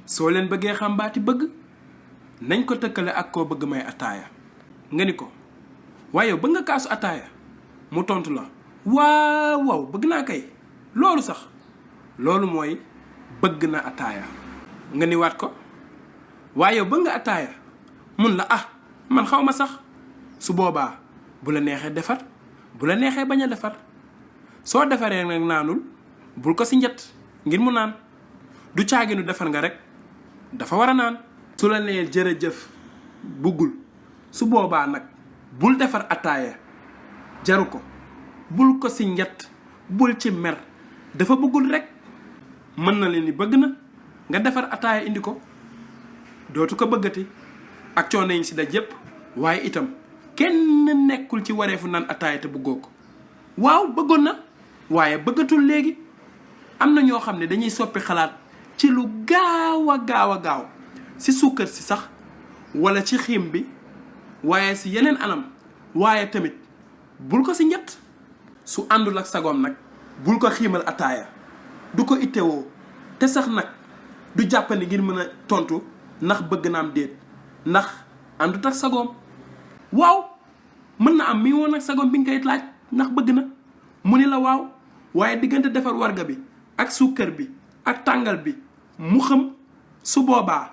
soo leen bëggee xam baati bëgg nañ ko tëkkale ak koo bëgg may ataaya nga ni ko waaye bëgg nga kaasu ataaya mu tontu la waaw bëgg naa kay loolu sax loolu mooy bëgg na ataaya nga ni waat ko waaye bëgg nga ataaya mun la man xaw ma sax su boobaa bu la neexee defar bu la neexee bañ a defar soo defaree nag naanul bul ko si njët ngir mu naan du caaginu defar nga rek dafa war a naan su la nee jërëjëf buggul su boobaa nag bul defar ataaya jaru ko bul ko si njët bul ci mer dafa bëggul rek mën na leen ni bëgg na nga defar ataaya indi ko dootu ko bëggati ak coono yi si daj yépp waaye itam kenn nekkul ci wareefu naan ataaya te bëggoo ko waaw bëggoon na waaye bëggatul léegi am na ñoo xam ne dañuy soppi xalaat ci lu gaaw a gaaw si suukar si sax wala ci xiim bi waaye si yeneen anam waaye tamit bul ko si njët su àndul ak sagoom nag bul ko xiimal ataaya du ko ittewoo te sax nag du jàppandi ngir mën a tontu ndax bëgg na am déet ndax àndut ak sagoom waaw mën na am mi woon ak sagoom bi nga koy laaj ndax bëgg na mu ni la waaw waaye diggante defar warga bi ak suukar bi ak tàngal bi mu xam su boobaa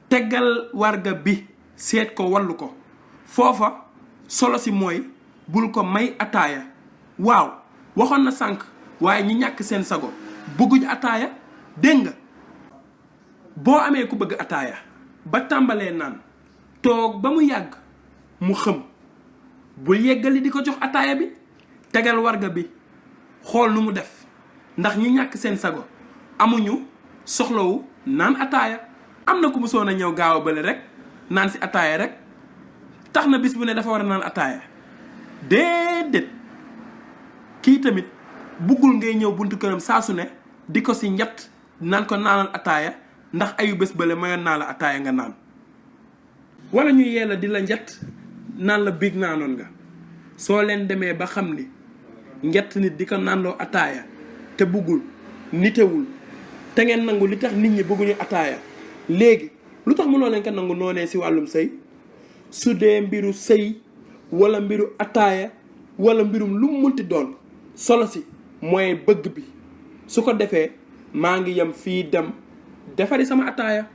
teggal warga bi seet ko wallu ko foofa solo si mooy bul ko may ataaya waaw waxoon na sànq waaye ñi ñàkk seen sago bëgguñ ataaya dégg nga boo amee ku bëgg ataaya ba tàmbalee naan toog ba mu yàgg mu xëm bul yeggali di ko jox ataaya bi tegal warga bi xool nu mu def ndax ñi ñàkk seen sago amuñu soxlawu naan ataaya am na ku mu soon a ñëw gaaw a bële rek naan si ataaya rek tax na bis bu ne dafa war a naan ataaya déedéet kii tamit buggul ngay ñëw buntu këram saa su ne di ko si njett naan ko naanal ataaya ndax ayu bés bële mayoon naa la ataaya nga naan wala ñu yee la di la njett naan la biig naanoon nga soo leen demee ba xam ni njett nit di ko naanloo ataaya te buggul nitewul te ngeen nangu li tax nit ñi bëgguñu ataaya léegi lu tax mënoo leen ko nangu noonee si wàllum sëy su dee mbiru sëy wala mbiru ataaya wala mbirum lu mu munti doon solo si mooy bëgg bi su ko defee maa ngi yem fii dem defari sama ataaya